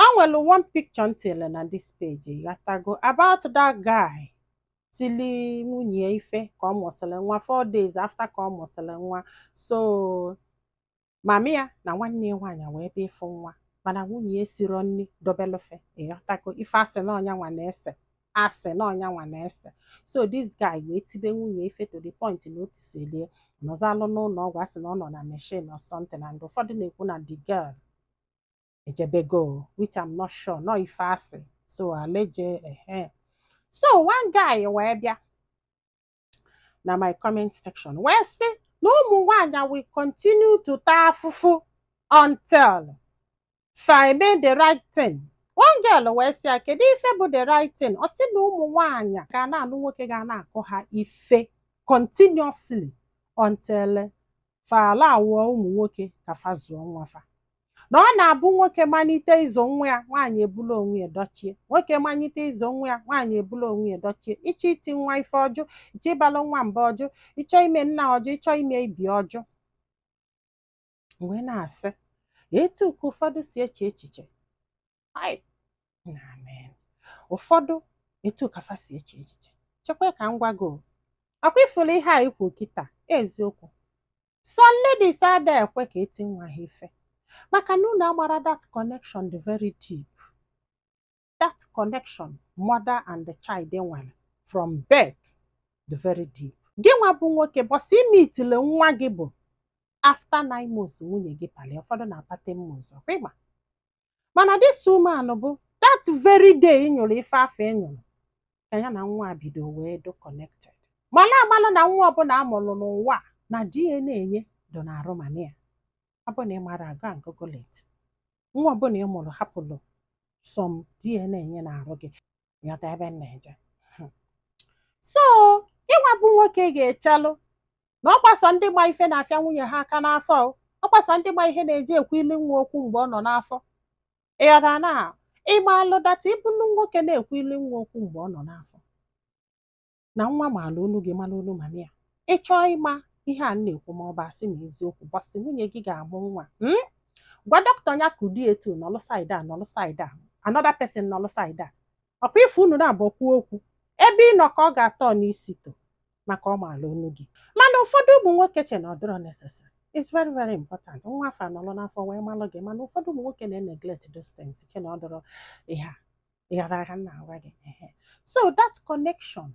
O nwere one picture m tinyere na this page, ghọtago, about that guy tili nwunye ya ife ka ọ mụsịrị nwa, 4 days after ka ọ mụsịrị nwa. So mami ya na nwanne ya nwaanyị wee bịa ịfụ nwa, mana nwunye ya esiro nri dobelufe, ịghọtago. Ife asị na ọnya nwa na-ese, asị na ọnya nwa na-ese. So this guy wee tibe nwunye ife to the point na o tiselie nọzalụ n'ụlọ ọgwụ. Asị na ọ nọ na machine or something, and ụfọdụ na-ekwu na the girl ejebego, which I'm not sure. No, ife asị so aleje ehe. So one guy wee bịa na my comment section wee sị na ụmụ nwaanyị will continue to taa afụfụ until fa eme the right thing. One girl wee sị ya, kedu ife bụ the right thing? Ọ sị na ụmụ nwaanyị ga na-anụ nwoke ga na-akụ ha ife continuously until fa ala awụọ ụmụ nwoke ka fa zụọ nwa fa, na ọ na-abụ nwoke malite ịzụ nwa ya, nwaanyị ebulu onwe ya dochie. Nwoke malite ịzụ nwa ya, nwaanyị ebulu onwe ya dochie. Ịchọ iti nwa ife ọjụ, ịchọ ịbalụ nwa mba ọjụ, ịchọ ime nna ọjụ, ịchọ ime ibi ọjụ. Wee na-asị etu ka ụfọdụ si eche echiche. Ai, na amen. Ụfọdụ etu ka fa si eche echiche. Chekwa ka m gwa gị o, akwa ifuru ihe a ikwu kịta eziokwu. Some ladies ada ekwe ka eti nwa ha ife maka na unu agbara that connection dị very deep, that connection mother and the child nwere from birth dị very deep. Gị nwa bụ nwoke, bọsị imitile nwa gị bụ after 9 months nwunye gị palie. Ụfọdụ na-apa 10 months, ọkwa ịma. Mana this woman bụ that very day ị nyụrụ ife afọ ị nyụrụ ka ya na nwa bido wee do connected. Mana amalụ na nwa ọbụla amụrụ n'ụwa a, na DNA nye dị n'arụ mama ya. Ọ bụ na ị mara, go and google it. Nwa ọbụla ị mụrụ hapụrụ some DNA nye n'arụ gị. Ghọta ebe m na-eje? So ịnwa bụ nwoke ga-echelụ na ọgbasọ ndị gba ife na-afịa nwunye ha aka n'afọ o, ọgbasọ ndị gba ihe na-eji ekwu ilu nwa okwu mgbe ọ nọ n'afọ. Ịghọta na ịgba alụ data ịbụlụ nwoke na-ekwu ilu nwa okwu mgbe ọ nọ n'afọ, na nwa maala olu gị, mara olu mama ya. Ịchọọ ịma ihe a m na-ekwu ma ọ bụ asị ma eziokwu, bọsị nwunye gị ga-amụ nwa, Gwa dọkịta ya ka ụdị etu nọlụ side a, nọlụ side a, another person nọlụ side a. Ọkwa ife unu na-abụ kwuo okwu ebe ị nọ ka ọ ga-atọ n'isi to maka ọ maala olu gị. Mana ụfọdụ ụmụ nwoke che na ọ dịrọ necessary. It's very very important. Nwa afọ anọrọ n'afọ wee malụ gị, mana ụfọdụ ụmụ nwoke na-neglect those things, che na ọ dịrọ ihe a. Ịghọtara ka m na-agwa gị? Ehe. So that connection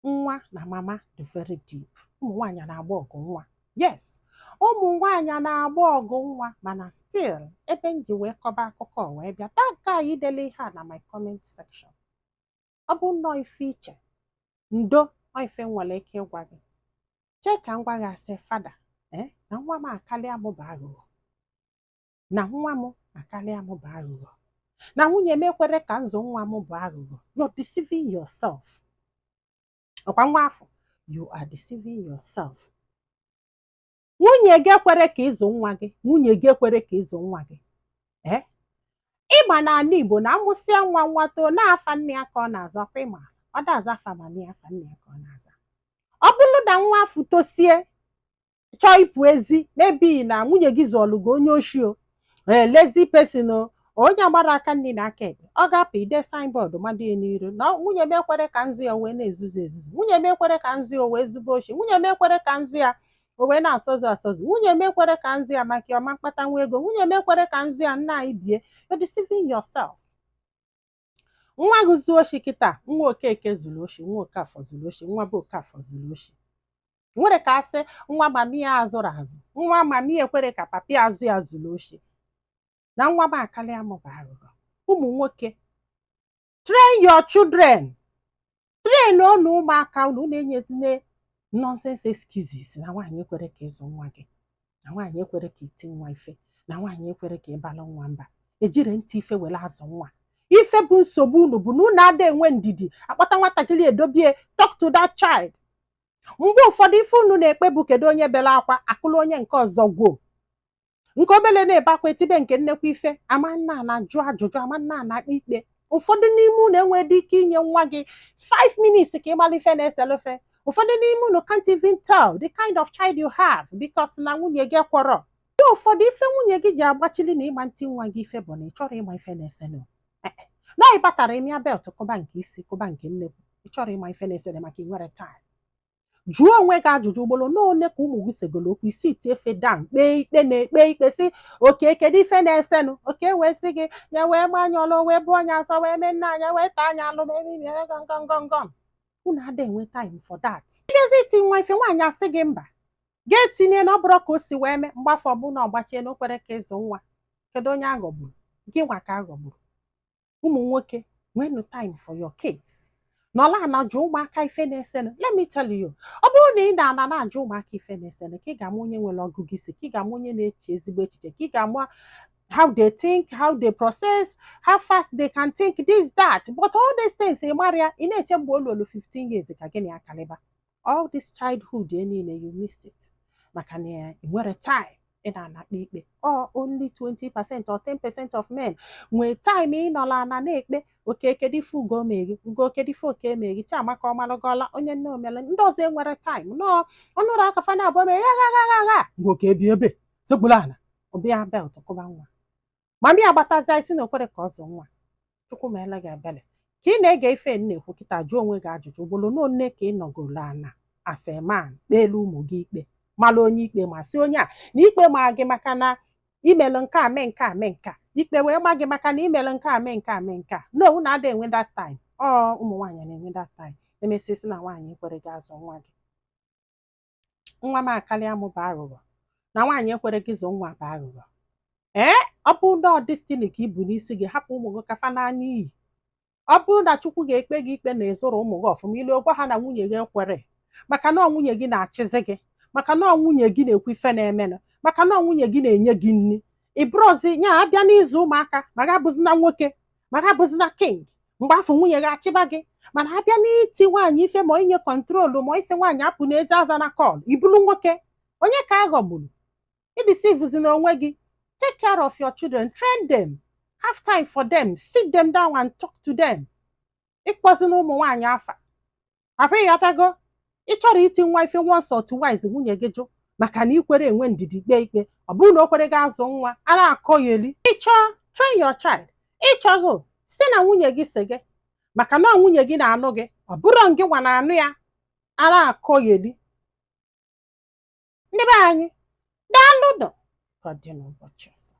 nwa na mama dị very deep. Ụmụ nwaanyị na-agba ọgụ nwa. Yes, ụmụ nwaanyị na-agba ọgụ nwa. Mana still, ebe m ji wee kọba akụkọ wee bịa, that guy dele ihe a na my comment section, ọ bụ nnọọ ife iche ndo ọ ife m nwere ike ịgwa gị. Chee ka m gwa gị, asị fada na nwa m akarịa m bụ aghụghọ, na nwa m akarịa m bụ aghụghọ, na nwunye m ekwere ka nzụ nwa m bụ aghụghọ. You're deceiving yourself. Ọkwa nwa afọ, you are deceiving yourself. Nwunye gị ekwere ka ịzụ nwa gị, nwunye gị ekwere ka ịzụ nwa gị. Ee, ịma na ala Igbo na amụsịa nwa, nwa too, na-afa nne ya ka ọ na-aza. Ọkwa ịma ọ da-aza afa mama ya, afa nne ya ka ọ na-aza. Ọ bụrụ na nwa afọ tosie chọọ ịpụ ezi, maybe na nwunye gị zụọlụ gị onye oshi o, ee, lazy person o, onye agbara aka nne na aka ekpe, ọ ga-apụ ide signboard mmadụ ya n'iru na nwunye m ekwere ka nzu ya wee na-ezuzu ezuzu, nwunye m ekwere ka nzu ya wee zube oshi, nwunye m ekwere ka nzu ya o wee na-asọzụ asọzụ, nwunye m ekwere ka nzu ya maka ọma mkpata nwa ego, nwunye m ekwere ka nzu ya nna anyị bie. You're deceiving yourself. Nwa gị zuo oshi kịta, nwa Okeke zuru oshi, nwa Okafọ zuru oshi, nwa bụ Okafọ zuru oshi, nwere ka asị nwa mami ya azụrụ azụ, nwa mami ekwere ka papi azụ ya zuru oshi, na nwa m akarịa m bụ aghụghọ. Ụmụ nwoke, train your children, train ụnụ ụmụaka unu. Na-enyezine nonsense excuses na nwaanyị ekwere ka ịzụ nwa gị, na nwaanyị ekwere ka iti nwa ife, na nwaanyị ekwere ka ịbalụ nwa mba. Ejiri ntị ife were azụ nwa. Ife bụ nsogbu unu bụ na unu ada enwe ndidi akpọta nwatakịrị edobie, talk to that child. Mgbe ụfọdụ ife unu na-ekpe bụ kedu onye bere akwa, akụlụ onye nke ọzọ gwuo. Nke obele na-ebe akwa, etibe nke nnekwu ife. Ama nna na-ajụ ajụjụ, ama nna na-akpe ikpe. Ụfọdụ n'ime unu enwedị ike inye nwa gị 5 minutes ka ịgbala ife na-eselofe. Ụfọdụ n'ime unu can't even tell the kind of child you have because na nwunye gị kwọrọ. Ụfọdụ ife nwunye gị ji agbachili na ịgba ntị nwa gị ife bụ na ị chọrọ ịma ife na-esenụ. Na ị batara ịmịa belt, kụba nke isi, kụba nke nnekwu. Ị chọrọ ịma ife na-esene maka ị nwere time. Jụọ onwe gị ajụjụ: ugboro n'one ka ụmụ gị segolo okwu isi iti efe down, kpee ikpe na ekpe ikpe, si oke, kedu ife na-esenụ? Oke wee sị gị ya wee gbanye ọlụ, wee bụọ anya asọ, wee mee nna anya, wee taa anya alụ, mee mimere gọngọngọngọm. Unu ada enwe time for that. Ịbịazi iti nwa ife, nwaanyị asị gị mba, ga-etinye na ọ bụrụ ka o si wee mee mgbafọ bụ na ọgbachie na o kwere ka ịzụ nwa. Kedu onye aghọgburu gị? Nwa ka aghọgburu. Ụmụ nwoke, nwenu time for your kids. Nọla ana jụọ ụmụaka ife na-esenụ. Let me tell you, ọ bụrụ na ị na-ana na-ajụ ụmụaka ife na-esenụ, ka ị ga-ama onye nwere ọgụgụ isi, ka ị ga-ama onye na-eche ezigbo echiche, ka ị ga-ama how they think, how they process, how fast they can think, this, that. But all these things ị mara ya, ị na-eche mgbe olu olu 15 years ka gị na ya kalịba. All this childhood ya niile, you missed it maka na ị nwere time ị na-anakpe ikpe. Or only 20% or 10% of men nwee time ịnọla ana na-ekpe oke, kedu ife ugo megị, ugo, kedu ife oke megị, Chiamaka ọmalụgọla onye nne omele. Ndị ọzọ enwere time nọọ ọnụrụ aka fa na-abụọ mee ya gha gha gha gha mgbe oke bi ebe sekpuru ala ọbịa belt kụba nwa. Mami agbatazi isi na okwere ka ọ zụ nwa. Chukwu meele gị ebele ka ị na-ege ife m na-ekwu kịta. Jụọ onwe gị ajụjụ: ugboro n'one ka ị nọgolo ana as a man kpeelu ụmụ gị ikpe, mara onye ikpe ma sị onye a na ikpe ma gị maka na imelụ nke a, mee nke a, mee nke a, ikpe wee ma gị maka na imelụ nke a, mee nke a, mee nke a? No, unu ada enwe that time. Ọ ụmụ nwaanyị na-enwe that time. Emesịa sị na nwaanyị ekwere gị azụ nwa gị. Nwa m akarịa m bụ aghụghọ na nwaanyị ekwere gị zụ nwa bụ aghụghọ. Ee, ọ bụrụ na ọ destiny ka i bu n'isi gị, hapụ ụmụ gị kafa n'anya iyi. Ọ bụrụ na Chukwu ga-ekpe gị ikpe na ịzụrụ ụmụ gị ọfụma, ilu gwa ha na nwunye gị ekwere, maka na ọ nwunye gị na-achịzi gị, maka na ọ nwunye gị na-ekwu ife na-emenụ, maka na ọ nwunye gị na-enye gị nri, ị bụrụzi nya abịa n'ịzụ ụmụaka, ma ga abụzina nwoke, ma ga abụzina king mgbe afọ nwunye gị achịba gị. Mana abịa n'iti nwaanyị ife, ma inye control, ma isi nwaanyị apụ n'ezi, aza na call, ibulu nwoke. Onye ka a ghọgburu? Ideceivezi na onwe gị. Take care of your children, train them, have time for them, sit them down and talk to them. Ịkpọzina ụmụ nwaanyị afa ahụ. Ịghọtago? Ị chọrọ iti nwa ife once or twice, nwunye gị jụ maka na ikwere enwe ndidi kpee ikpe. Ọ bụrụ na o kwere gị azụ nwa, a na-akọ ya eli. Ịchọọ, train your child. Ịchọghị, si na nwunye gị si gị, maka na ọ nwunye gị na-anụ gị, ọ bụrụ ngị nwa na-anụ ya, a na-akọ ya eli. Ndị be anyị, daalụ nụ. Ka ọ dị n'ụbọchị ọzọ.